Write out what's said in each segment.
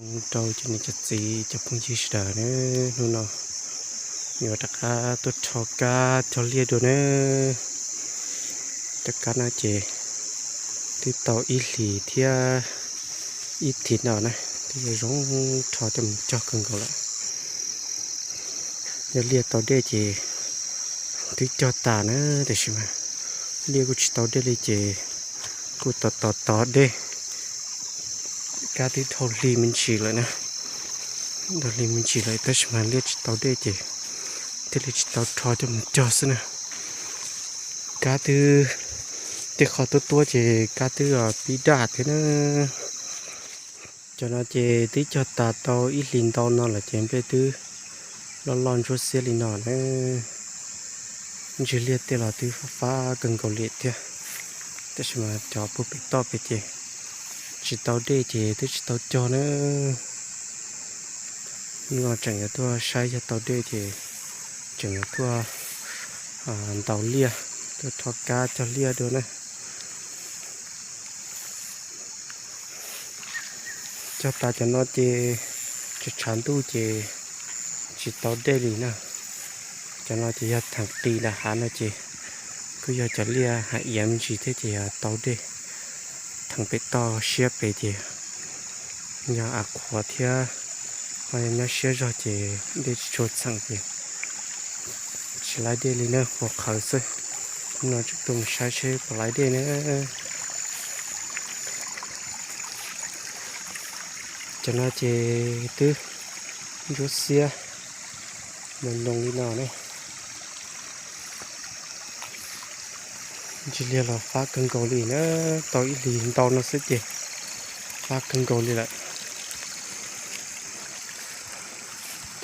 Rau cov niam cov txiv cov phooj ywg sawv daws na, hnub no yuav rov qab tuaj rho kab cog liaj dua na. Cov kab no ces twb tau ib hlis thiab ib thim no na, twb zoo rho coj mus cog kawg nkaus lawm. Yog liaj tau dej ces twb cog tas na, tiam sis mas liaj kuj tsis tau dej li ces kuj tos tos tos dej. Kab twb dhau hli me ntsis lawm na, dhau hli me ntsis lawm tab sis mas liaj tsis tau dej ces thiaj li tsis tau rho coj mus cog xwb na. Kab twb, tej qho tuab tuab ces kab twb pib daj thiab na. Cov no ces twb cog tas tau ib hlis ntau no lawm ces nplej twb loj loj ntsuab xiab li no na. Ntswg liaj tej los twb fab fab kawg nkaus li thiab, tab sis mas cov puag pem toj pem ces tsis tau dej ces twb tsis tau cog na. Hnub no tseem yuav tuaj saib yog tau dej ces tseem yuav tuaj ntaus liaj, tuaj rho kab cog liaj dua na. Cog tas cov no ces tshav tshav ntuj ces tsis tau dej li na. Cov no ces yog theem qis nram hav no ces kuj yog cov liaj hav iav me ntsis thiab ces yog tau dej. Theem pem toj siab pem ces yog av qhuav thiab, ho yog nyob siab zog ces dej tsis tshua txheem ces tsis laib dej li na, qhuav qhawv xwb. Hnub no tseem tuaj mus saib seb puas laib dej na. Cov no ces twb ntsuab xiab mos nyoos li no na. Ntswg liaj los fab kawg nkaus li na, tau ib hlis ntau no xwb ces fab kawg nkaus li lawm.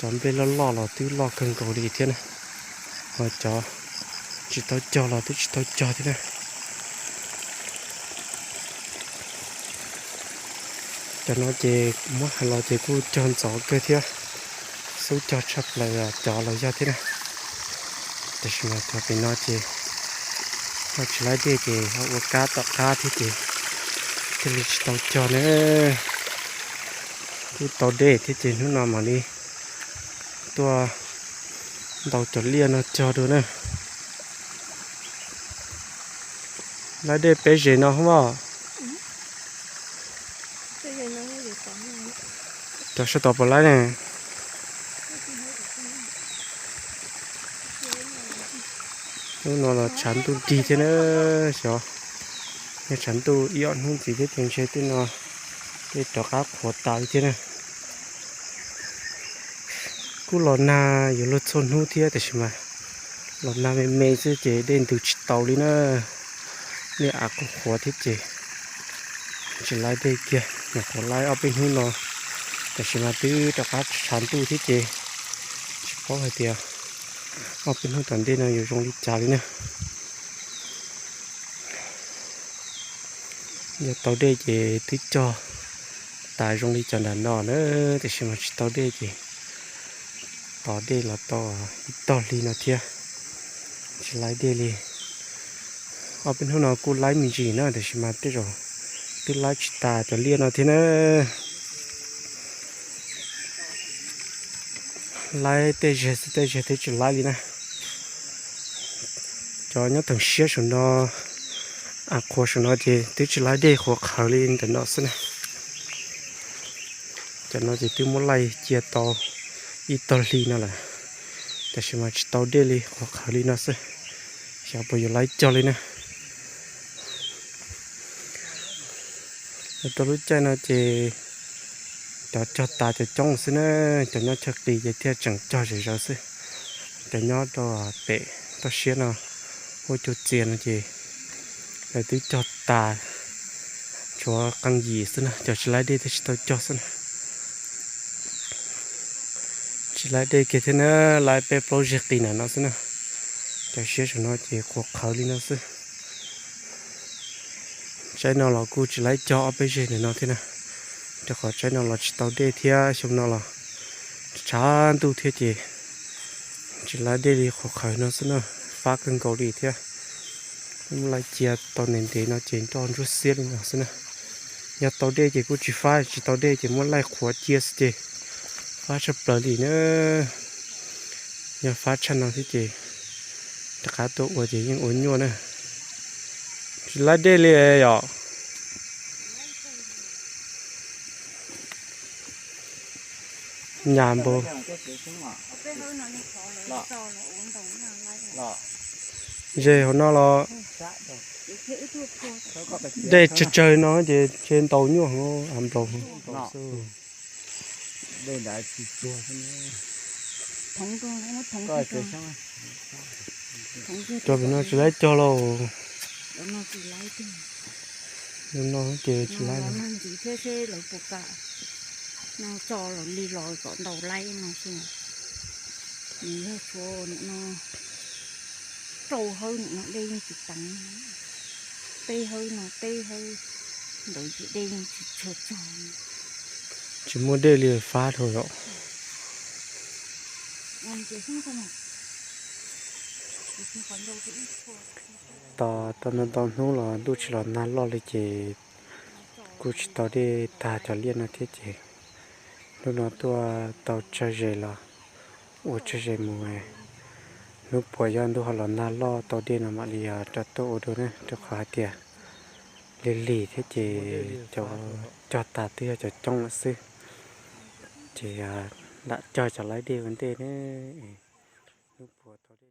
Cov nplej loj loj los twb loj kawg nkaus li thiab na, ho cov tsis tau cog los twb tsis tau cog thiab na. Cov no ces muab hais los ces kuj cog ntxov kawg thiab, xub cog tshaj plaws cov los yog thiab na. Tab sis mas cov pem no ces ho tsis laib dej ces ho ua kab tom qab thiab ces thiaj li tsis tau cog na. Kuj tau dej thiab ces hnub no mam li tuaj ntaus cov liaj no cog dua na. Laib dej peb zes no hos. Cov sab tod puas laib ne? Hnub no los tshav ntuj dig thiab na, xyov, yog tshav ntuj ib ob hnub ntxiv thiab ces ntshe tej no tej rov qab qhuav tas li thiab na. Kuj los nag yuav luag txhua hnub thiab tab sis mas los nag me me xwb ces dej ntws tsis tau li na. Dej av qhuav qhuav thiab ces tsis laib dej kiag, nyuam qhuav laib ob peb hnub no, tab sis mas twb rov qab tshav ntuj thiab ces tsis paub hais tias ob peb hnub tom ntej no yuav zoo li cas li na. Yog tau dej ces twb cog tas zoo li cov nram no na, tab sis mas tsis tau dej ces tos dej los tau ib tog hli no thiab, tsis laib dej li. Ob peb hnub no kuj laib me ntsis na, tab sis mas tej zaum twb laib tsis tas cov liaj no thiab na. Laib tej zag xwb tej zag twb tsis laib li na. Cov nyob theem siab saum no, av qhuav saum no ces twb tsis laib dej, qhuav qhawv li ntawm no xwb na. Cov no ces twb muab laij cia tau ib tog hli no lawm, tab sis mas tsis tau dej li, qhuav qhawv li no xwb, xyov puas yuav laib cog li na. Rau lub caij no ces cov cog tas cov coob xwb na, cov nyob chaw qis ces thiaj tseem cog zom zaws xwb. Cov nyob rau pem toj siab no, huab cua txias no ces lawv twb cog tas, tshuav qee yim xwb na, cov tsis laib dej thiaj tsis tau cog xwb na. Tsis laib dej kiag thiab na, laib peb plaub zeg qis ntawm no xwb na. Cov siab saum no ces qhuav qhawv li no xwb. Tsaib no los kuj tsis laib cog ob peb zeg ntawm no thiab na, rau qhov tsaib no los tsis tau dej thiab xyoo no los tshav ntuj thiab ces tsis laib dej li, qhuav qhawv no xwb na, fab kawg nkaus li thiab. Muab laij cia tau ntev ntev no ces nroj ntsuab xiab li no xwb na. Yog tau dej ces kuj tsis fab, tsis tau dej ces muab laij qhuav cia xwb ces fab tshaj plaws li na. Yog fab tshaj no thiab ces rov qab tuaj ua ces yeej ua nyuaj na. Tsis laib dej li yom. Nyas npaum. Ze hauv no los dej tsawg tsawg no ces ntshe ntaus nyuaj npaum xwb. Cog pem no tsis laib cog lauj. No ces tsis laib. Nws tso los li los kom ntaus laib no xwb. Nws yog tshuav nim no rau hawb nim no dej yeej tsis teev. Peb hawb no peb hawb ntawd ces dej yeej tsis tshua tsog. Tsis muaj dej li fab dhau yom. Tos tau ntau ntau hnub los ntuj tsis los nag loj li ces kuj tsis tau dej tag cov liaj no thiab ces hnub no tuaj tau tsawg zes los ua tsawg zes mus. Hnub puas yog ntuj ho los nag loj tau dej no mam li rov tuaj ua dua na, rau qhov hais tias lig lig thiab ces cov cog tas twb yog cov coob lawm xwb. Ces lam cog cov laib dej ua ntej ne. Hnub puas tau dej